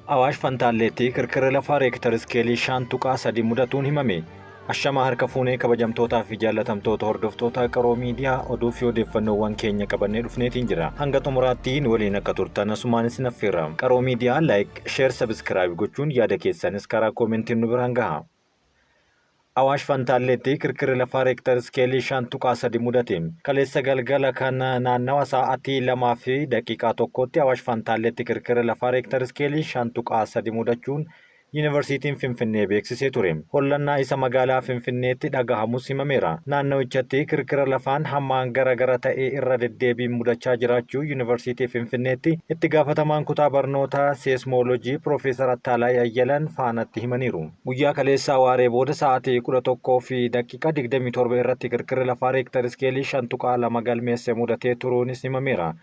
Awaash Fantaalleetti kirkirri lafaa reektar iskeelii 5.3 mudatuun himame. Ashamaa harka fuunee kabajamtootaa fi jaallatamtoota hordoftoota Qaroo Miidiyaa, oduu fi odeeffannoowwan keenya qabannee dhufneetiin jira. Hanga xumuraatti nu waliin akka turtan asumaan isin affeerra. Qaroo Miidiyaa like, share, subscribe gochuun yaada keessanis karaa koomentiin nu biraan gaha. Awaash Fantaalleetti kirkirri lafaa reektar iskeelii 5.3 mudate. Kaleessa galgala kana naannawa sa'aatii 2:01tti Awaash Fantaalleetti kirkirri lafaa reektar iskeelii 5.3 mudachuun Yuunivarsiitiin Finfinnee beeksisee ture. Hollannaa isa magaalaa Finfinneetti dhagahamus himameera. Naannawichatti kirkira lafaan hammaan gara gara ta'e irra deddeebiin mudachaa jiraachuu Yuunivarsiitii Finfinneetti itti gaafatamaan kutaa barnoota Seesmoolojii Piroofeesar Attaalaay Ayyalan Faanatti himaniiru. Guyyaa kaleessaa waaree booda sa'aatii 11:27 irratti kirkirri lafaa reektar iskeelii 5.2 galmeesse mudatee turuunis himameera.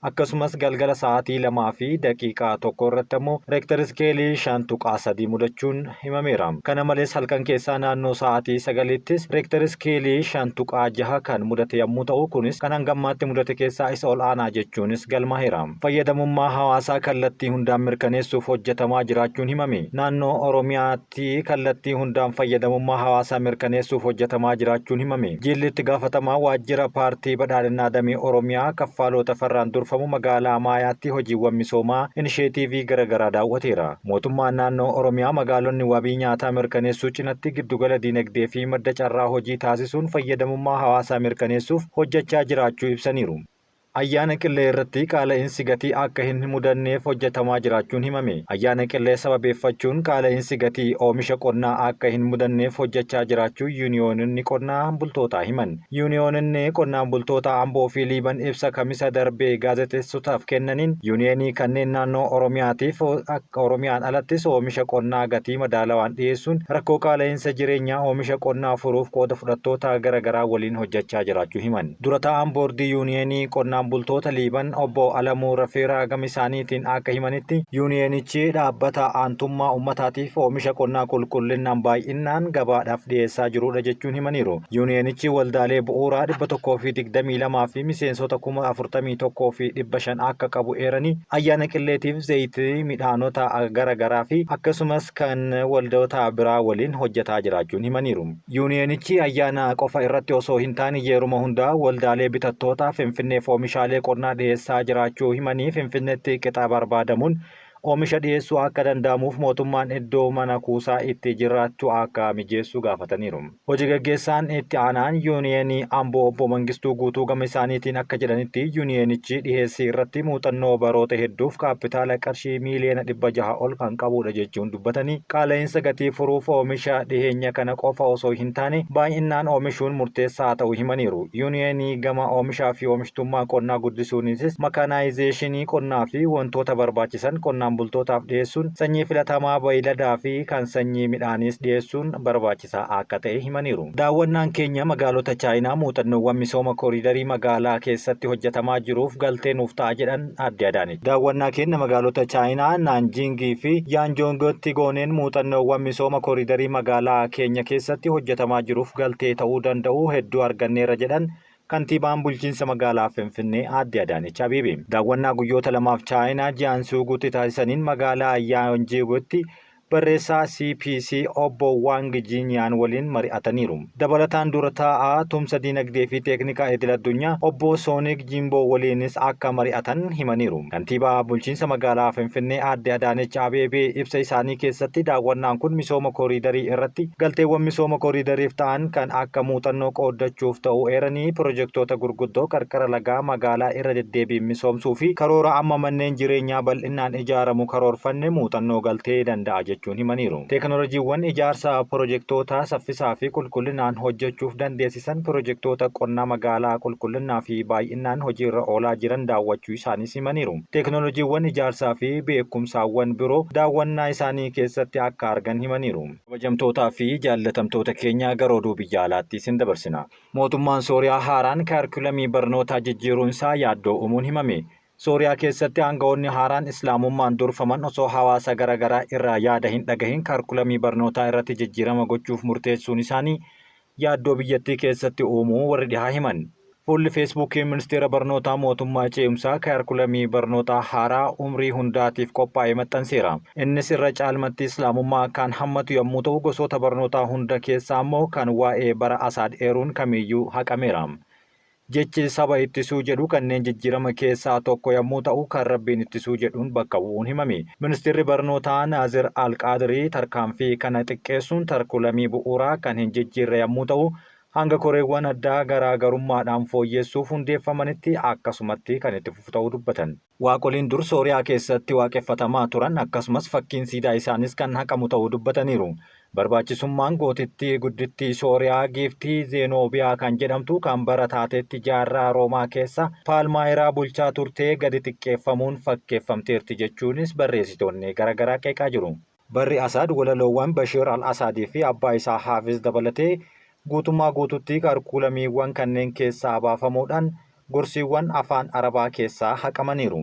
Akkasumas galgala sa'aatii 2:01 irratti ammoo reektar iskeelii 5.3 mudachuun himameera. Kana malees halkan keessaa naannoo sa'aatii 9ttis reektar iskeelii 5.6 kan mudate yommuu ta'u, kunis kan hangammaatti mudate keessaa isa ol aanaa jechuunis galmaaheera. Fayyadamummaa hawaasaa kallattii hundaan mirkaneessuuf hojjetamaa jiraachuun himame. Naannoo Oromiyaatti kallattii hundaan fayyadamummaa hawaasaa mirkaneessuuf hojjetamaa jiraachuun himame. Jilli itti gaafatamaa waajjira paartii badhaadhinaa damee Oromiyaa Kaffaaloo Tafarraan durfamu magaalaa Maayaatti hojiiwwan misoomaa inisheetiivii garagaraa daawwateera. Mootummaan naannoo Oromiyaa magaalonni wabii nyaataa mirkaneessuu cinatti giddugala diinagdee fi madda carraa hojii taasisuun fayyadamummaa hawaasaa mirkaneessuuf hojjechaa jiraachuu ibsaniiru. Ayyaana Qillee irratti qaala'insi gatii akka hin mudanneef hojjetamaa jiraachuun himame. Ayyaana Qillee sababeeffachuun qaala'insi gatii oomisha qonnaa akka hin mudanneef hojjechaa jiraachuu Yuuniyoononni qonnaan bultootaa himan. Yuuniyoononni qonnaan bultoota Amboo fi Liiban ibsa Kamisa darbe gaazexeessotaaf kennaniin yuuniyeenii kanneen naannoo Oromiyaatiif Oromiyaan alattis oomisha qonnaa gatii madaalawaan dhiyeessuun rakkoo qaala'insa jireenyaa oomisha qonnaa furuuf qooda fudhattoota gara garaa waliin hojjechaa jiraachuu himan. Dura taa'aan boordii yuuniyeenii qonnaan bultoota Liiban obbo Alamuu Rafeeraa gama isaaniitiin akka himanitti, yuuniyeenichi dhaabbata aantummaa uummataatiif oomisha qonnaa qulqullinnaan baay'innaan gabaadhaaf dhiyeessaa jiruudha jechuun himaniiru. Yuuniyeenichi waldaalee bu'uuraa 122 fi miseensota 41,500 akka qabu eeranii, Ayyaana Qilleetiif zayitii, midhaanota gara garaa fi akkasumas kan waldoota biraa waliin hojjetaa jiraachuun himaniiru. Yuuniyeenichi ayyaana qofa irratti osoo hin taane yeruma hundaa waldaalee bitattoota Finfinneef oomishaalee qonnaa dhiyeessaa jiraachuu himanii, Finfinneetti qixa barbaadamuun oomisha dhiyeessuu akka danda'amuuf mootummaan iddoo mana kuusaa itti jiraachuu akka mijeessu gaafataniiru. Hoji gaggeessaan itti aanaan Yuuniyeenii Amboo obbo Mangistuu Guutuu gama isaaniitiin akka jedhanitti, yuuniyeenichi dhiheessii irratti muuxannoo baroota hedduuf kaappitaala qarshii miiliyoona 600 ol kan qabuudha jechuun dubbatanii, qaala'insa gatii furuuf oomisha dhiheenya kana qofa osoo hin taane baay'innaan oomishuun murteessaa ta'uu himaniiru. Yuuniyeenii gama oomishaa fi oomishtummaa qonnaa guddisuunisis makaanaayizeeshinii qonnaa fi wantoota barbaachisan qonnaan bultootaaf dhiheessuun, sanyii filatamaa bayiladaa fi kan sanyii midhaaniis dhiheessuun barbaachisaa akka ta'e himaniiru. Daawwannaan keenya magaalota Chaayinaa muuxannoowwan misooma kooriidarii magaalaa keessatti hojjetamaa jiruuf galtee nuuf ta'a jedhan Aadde Adaanech. Daawwannaa keenya magaalota Chaayinaa Naanjiingii fi Yaanjoongotti gooneen muuxannoowwan misooma kooriidarii magaalaa keenya keessatti hojjetamaa jiruuf galtee ta'uu danda'u hedduu arganneerra jedhan Kantiibaan Bulchiinsa Magaalaa Finfinnee Aadde Adaanech Abeebee. Daawwannaa guyyoota lamaaf Chaayinaa Jiyaansuuguutti taasisaniin magaalaa Yaanjiigotti barreessaa CPC obbo Waang Jiinyaan waliin mari'ataniiru. Dabalataan dura taa'aa tumsa diinagdee fi teeknikaa idil addunyaa obbo Soonig Jiimboo waliinis akka mari'atan himaniiru. Kantiibaa Bulchiinsa Magaalaa Finfinnee Aadde Adaanech Abeebee ibsa isaanii keessatti daawwannaan kun misooma kooriidarii irratti galteewwan misooma kooriidariif ta'an kan akka muuxannoo qooddachuuf ta'uu eeranii, pirojektoota gurguddoo qarqara lagaa magaalaa irra deddeebiin misoomsuu fi karoora amma manneen jireenyaa bal'innaan ijaaramu karoorfanne muuxannoo galtee danda'a jechuun himaniiru. Teeknoolojiiwwan ijaarsa pirojektootaa saffisaa fi qulqullinaan hojjechuuf dandeessisan pirojektoota qonnaa magaalaa qulqullinnaa fi baay'innaan hojiirra oolaa jiran daawwachuu isaaniis himaniiru. Teeknoolojiiwwan ijaarsaa fi beekumsaawwan biroo daawwannaa isaanii keessatti akka argan himaniiru. Kabajamtootaa fi jaallatamtoota keenya, gara oduu biyya alaatti isin dabarsina. Mootummaan Sooriyaa haaraan kaarikulamii barnootaa jijjiiruun isaa yaaddoo uumuun himame. Sooriyaa keessatti aanga'oonni haaraan Islaamummaan durfaman osoo hawaasa gara garaa irraa yaada hin dhagahin kaarkulamii barnootaa irratti jijjiirama gochuuf murteessuun isaanii yaaddoo biyyattii keessatti uumuu warri dhihaa himan. Fuulli Feesbuukii Ministeera Barnootaa Mootummaa Ce'umsaa kaarikulamii barnootaa haaraa umrii hundaatiif qophaa'e maxxanseera. Innis irra caalmatti Islaamummaa kan hammatu yommuu ta'u, gosoota barnootaa hunda keessaa ammoo kan waa'ee bara Asaad eeruun kamiiyyuu haqameera. Jechi saba ittisuu jedhu kanneen jijjiirama keessaa tokko yommuu ta'u, kan Rabbiin ittisuu jedhuun bakka bu'uun himame. Ministirri Barnootaa Naazir Al-Qaadirii tarkaanfii kana xiqqeessuun tarkulamii bu'uuraa kan hin jijjiirre yommuu ta'u, hanga koreewwan addaa garaa garummaadhaan fooyyeessuuf hundeeffamanitti akkasumatti kan itti fufu ta'uu dubbatan. Waaqoliin dur Sooriyaa keessatti waaqeffatamaa turan akkasumas fakkiin siidaa isaanis kan haqamu ta'uu dubbataniiru. Barbaachisummaan gootittii guddittii Sooriyaa giiftii Zeenoobiyaa kan jedhamtu kan bara taatetti jaarraa Roomaa keessa Paalmaayiraa bulchaa turtee gadi xiqqeeffamuun fakkeeffamteerti jechuunis barreessitoonni garagaraa qeeqaa jiru. Barri Asaad walaloowwan Bashiir al-Asaad fi abbaa isaa Haafiz dabalatee guutummaa guututti karkuulamiiwwan kanneen keessaa baafamuudhaan gorsiiwwan afaan Arabaa keessaa haqamaniiru.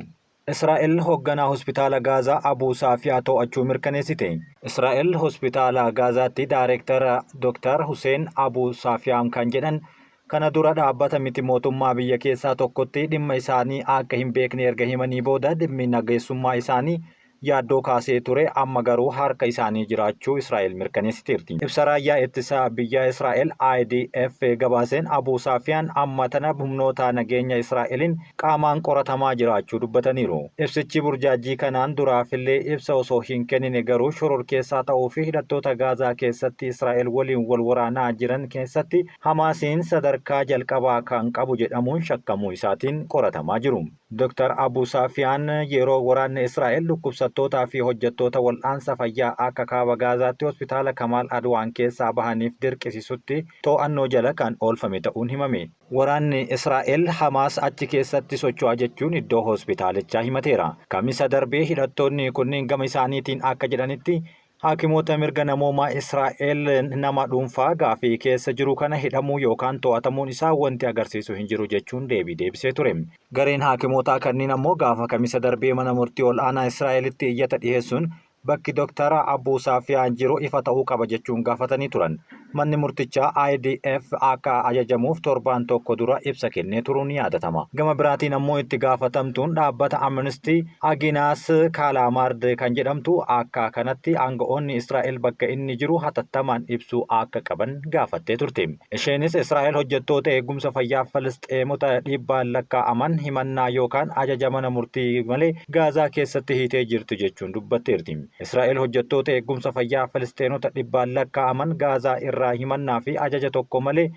Israa'el hogganaa hospitaala Gaazaa Abuu Saafiyaa to'achuu mirkaneessite. Israa'el hospitaala Gaazaatti daarektara Dr. Huseen Abuu Saafiyaam kan jedhan kana dura dhaabbata miti mootummaa biyya keessaa tokkotti dhimma isaanii akka hin beekne erga himanii booda dhimmi nageessummaa isaanii yaaddoo kaasee ture amma garuu harka isaanii jiraachuu Israa'el mirkaneessiteerti. Ibsa raayyaa ittisa biyya Israa'el IDF gabaaseen Abuu Saafiyaan amma tana humnoota nageenya Israa'eliin qaamaan qoratamaa jiraachuu dubbataniiru. Ibsichi burjaajii kanaan duraafillee ibsa osoo hin kennine garuu shororkeessaa ta'uu fi hidhattoota Gaazaa keessatti Israa'el waliin wal waraanaa jiran keessatti Hamaasiin sadarkaa jalqabaa kan qabu jedhamuun shakkamuu isaatiin qoratamaa jiru. Dr. Abu Saafiyaan yeroo waraanni Israa'el dhukkubsattootaa fi hojjettoota wal'aansa fayyaa akka kaaba Gaazaatti hospitaala Kamaal Adwaan keessaa bahaniif dirqisiisutti to'annoo jala kan oolfame ta'uun himame. Waraanni Israa'el Hamaas achi keessatti socho'a jechuun iddoo hospitaalichaa himateera. Kamisa darbee hidhattoonni kunniin gama isaaniitiin akka jedhanitti Haakimoota mirga namoomaa Israa'el nama dhuunfaa gaafii keessa jiru kana hidhamuu yookaan to'atamuun isaa wanti agarsiisu hin jiru jechuun deebii deebisee ture. Gareen haakimootaa kanneen ammoo gaafa Kamisa darbee mana murtii ol'aanaa Israa'elitti iyyata dhiheessuun bakki Doktara Abuu Saafiyaan jiru ifa ta'uu qaba jechuun gaafatanii turan. Manni murtichaa IDF akka ajajamuuf torbaan tokko dura ibsa kennee turuun ni yaadatama. Gama biraatiin ammoo itti gaafatamtuun dhaabbata Amnesty Aginaas Kaalaamaard kan jedhamtu akka kanatti aanga'oonni Israa'el bakka inni jiru hatattamaan ibsuu akka qaban gaafattee turte. Isheenis Israa'el hojjettoota eegumsa fayyaa Filisxeemota dhibbaan lakkaa'aman himannaa yookaan ajaja mana murtii malee Gaazaa keessatti hiitee jirti jechuun dubbatteerti. Israa'el hojjettoota eegumsa fayyaa Filisxeenota dhibbaan lakkaa'aman Gaazaa irraa himannaa fi ajaja tokko malee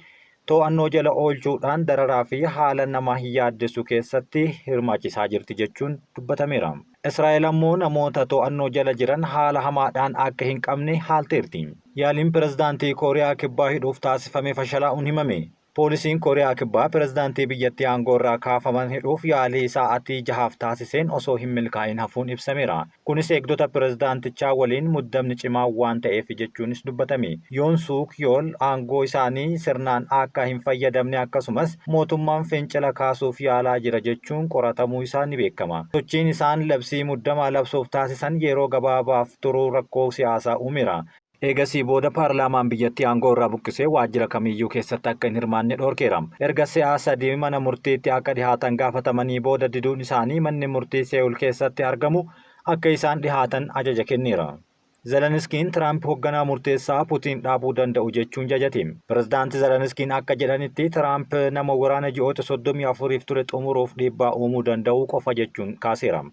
to'annoo jala oolchuudhaan dararaa fi haala nama hin yaaddessu keessatti hirmaachisaa jirti jechuun dubbatameera. Israa'el ammoo namoota to'annoo jala jiran haala hamaadhaan akka hin qabne haalteerti. Yaaliin pirezidaantii Kooriyaa Kibbaa hidhuuf taasifame fashalaa'uun himame. Poolisiin Kooriyaa Kibbaa pirezidaantii biyyattii aangoo irraa kaafaman hidhuuf yaalii sa'aatii jahaaf taasiseen osoo hin milkaa'in hafuun ibsameera. Kunis eegdota pirezidaantichaa waliin muddamni cimaa waan ta'eef jechuunis dubbatame. Yoon Suuk Yool aangoo isaanii sirnaan akka hin fayyadamne akkasumas mootummaan fincila kaasuuf yaalaa jira jechuun qoratamuu isaa ni beekama. Sochiin isaan labsii muddamaa labsuuf taasisan yeroo gabaabaaf turuu rakkoo siyaasaa uumeera. Eegasii booda paarlaamaan biyyattii aangoo irraa buqqisee waajjira kamiyyuu keessatti akka hin hirmaanne dhorkeera. Erga si'a sadii mana murtiitti akka dhihaatan gaafatamanii booda diduun isaanii manni murtii Seewul keessatti argamu akka isaan dhihaatan ajaja kenneera. Zeleniskiin Tiraamp hogganaa murteessaa Putiin dhaabuu danda'u jechuun jajate. Pirezidaanti Zeleniskiin akka jedhanitti Tiraamp nama waraana ji'oota 34f ture xumuruuf dhiibbaa uumuu danda'u qofa jechuun kaaseera.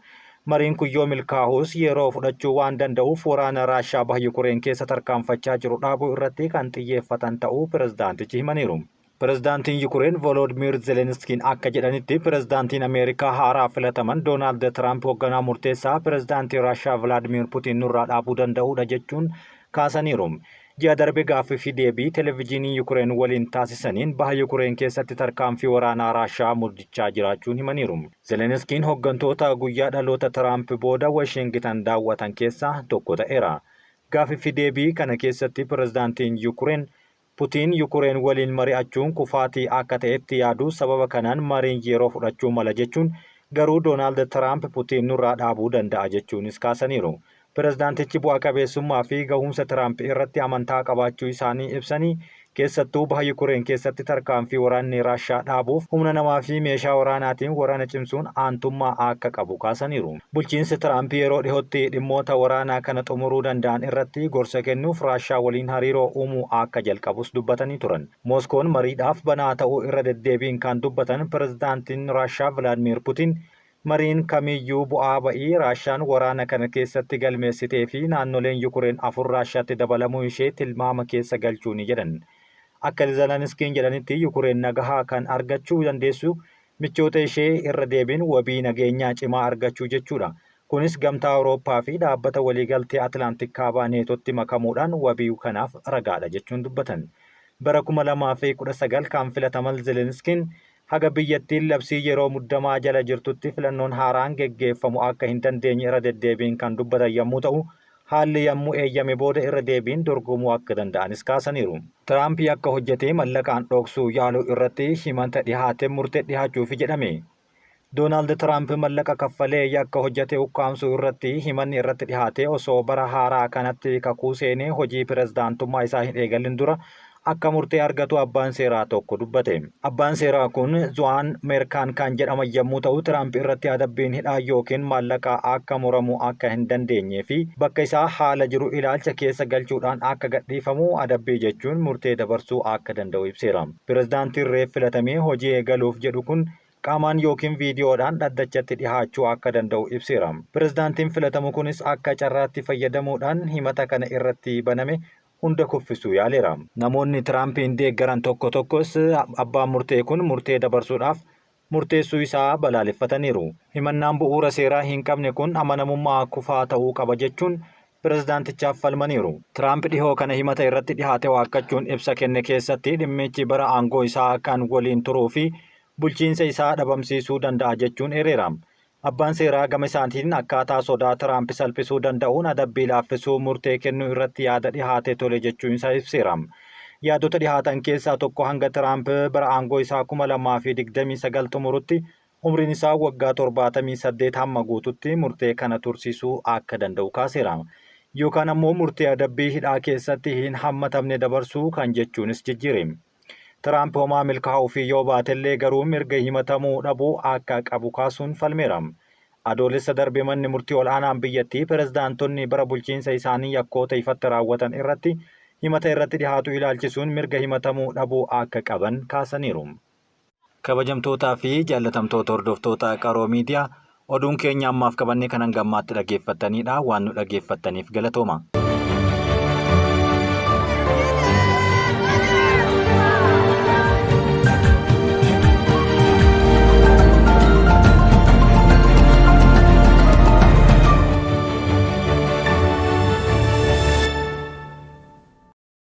Mariin kun yoo milkaa'us yeroo fudhachuu waan danda'uuf waraana Raashaa baha Yukureen keessa tarkaanfachaa jiru dhaabuu irratti kan xiyyeeffatan ta'uu pirezidaantichi himaniiru. Pirezidaantiin Yukureen Volodimiir Zelenskiin akka jedhanitti pirezidaantiin Ameerikaa haaraa filataman Doonaald Tiraamp hoogganaa murteessaa pirezidaantii Raashaa Vilaadimiir Putiin nurraa dhaabuu danda'udha jechuun kaasaniiru. Ji'a darbe gaaffii fi deebii televijiinii Yukureen waliin taasisaniin baha Yukureen keessatti tarkaanfii waraanaa Raashaa muddichaa jiraachuun himaniiru. Zelenskiin hooggantoota guyyaa dhaloota Tiraamp booda Washingitan daawwatan keessaa tokko ta'eera. Gaaffii fi deebii kana keessatti pirezidaantiin Yukureen Putiin Yukureen waliin mari'achuun kufaatii akka ta'etti yaadu sababa kanaan mariin yeroo fudhachuu mala jechuun garuu Doonaald Tiraamp Putiin nurraa dhaabuu danda'a jechuunis kaasaniiru. Pirezidaantichi bu'a qabeessummaa fi gahumsa Tiraamp irratti amantaa qabaachuu isaanii ibsanii Keessattuu baha Yukureen keessatti tarkaanfii waraanni Raashaa dhaabuuf humna namaa fi meeshaa waraanaatiin waraana cimsuun aantummaa akka qabu kaasaniiru. Bulchiinsi Tiraamp yeroo dhihootti dhimmoota waraanaa kana xumuruu danda'an irratti gorsa kennuuf Raashaa waliin hariiroo uumuu akka jalqabus dubbatanii turan. Mooskoon mariidhaaf banaa ta'uu irra deddeebiin kan dubbatan pirezidaantiin Raashaa Vilaadimiir Putiin, mariin kamiyyuu bu'aa ba'ii Raashaan waraana kana keessatti galmeessitee fi naannoleen Yukureen 4 Raashaatti dabalamuu ishee tilmaama keessa galchuuni jedhan. Akka Zeleniskiin jedhanitti, Yukureen nagahaa kan argachuu dandeessu michoota ishee irra deebiin wabii nageenyaa cimaa argachuu jechuudha. Kunis Gamtaa Awurooppaa fi dhaabbata waliigaltee Atlaantik Kaabaa Neetootti makamuudhaan wabii kanaaf ragaadha jechuun dubbatan. Bara 2019 kan filataman Zelenskiin, haga biyyattiin labsii yeroo muddamaa jala jirtutti filannoon haaraan geggeeffamu akka hin dandeenye irra deddeebiin kan dubbatan yommuu ta'u, haalli yommuu eeyyame booda irra deebiin dorgomuu akka danda'anis kaasaniiru. Tiraamp yakka hojjetee mallaqaan dhoksuu yaaluu irratti himata dhihaate murtee dhihaachuufi jedhame. Doonaald Tiraamp mallaqa kaffalee yakka hojjete ukkaamsuu irratti himanni irratti dhihaate osoo bara haaraa kanatti kakuu seenee hojii pirezidaantummaa isaa hin eegalin dura akka murtee argatu abbaan seeraa tokko dubbate. Abbaan seeraa kun Zu'aan Meerkaan kan jedhaman yommuu ta'u, Tiraamp irratti adabbiin hidhaa yookiin maallaqaa akka muramu akka hin dandeenyee fi bakka isaa haala jiru ilaalcha keessa galchuudhaan akka gadhiifamu adabbii jechuun murtee dabarsuu akka danda'u ibseera. Pirezidaantiin reef filatamee hojii eegaluuf jedhu kun qaamaan yookiin viidiyoodhaan dhaddachatti dhihaachuu akka danda'u ibseera. Pirezidaantiin filatamu kunis akka carraatti fayyadamuudhaan himata kana irratti baname hunda kuffisuu yaaleera. Namoonni Tiraampiin deeggaran tokko tokkos abbaan murtee kun murtee dabarsuudhaaf murteessuu isaa balaaleffataniiru. Himannaan bu'uura seeraa hin qabne kun amanamummaa kufaa ta'uu qaba jechuun pirezidaantichaaf falmaniiru. Tiraamp dhihoo kana himata irratti dhihaate waakkachuun ibsa kenne keessatti, dhimmichi bara aangoo isaa kan waliin turuu fi bulchiinsa isaa dhabamsiisuu danda'a jechuun eereera. Abbaan seeraa gama isaatiin akkaataa sodaa Tiraamp salphisuu danda'uun adabbii laaffisuu murtee kennuu irratti yaada dhihaate tole jechuun isaa ibseera. Yaadota dhihaatan keessaa tokko hanga Tiraamp bara aangoo isaa 2029 xumurutti, umriin isaa waggaa 78 hamma guututti, murtee kana tursiisuu akka danda'u kaaseera. Yookaan ammoo murtee adabbii hidhaa keessatti hin hammatamne dabarsuu kan jechuunis jijjiire. Tiraamp homaa milkaa'uu fi yoo baatellee garuu mirga himatamuu dhabuu akka qabu kaasuun falmeera. Adoolessa darbe manni murtii ol'aanaan biyyattii pirezidaantonni bara bulchiinsa isaanii yakkoota ifatti raawwatan irratti himata irratti dhihaatu ilaalchisuun mirga himatamuu dhabuu akka qaban kaasaniiru. Kabajamtootaa fi jaallatamtoota hordoftoota Qaroo Miidiyaa, oduun keenya ammaaf qabannee kan hanga ammaatti dhaggeeffattanidha. Waan nu dhaggeeffattaniif galatooma.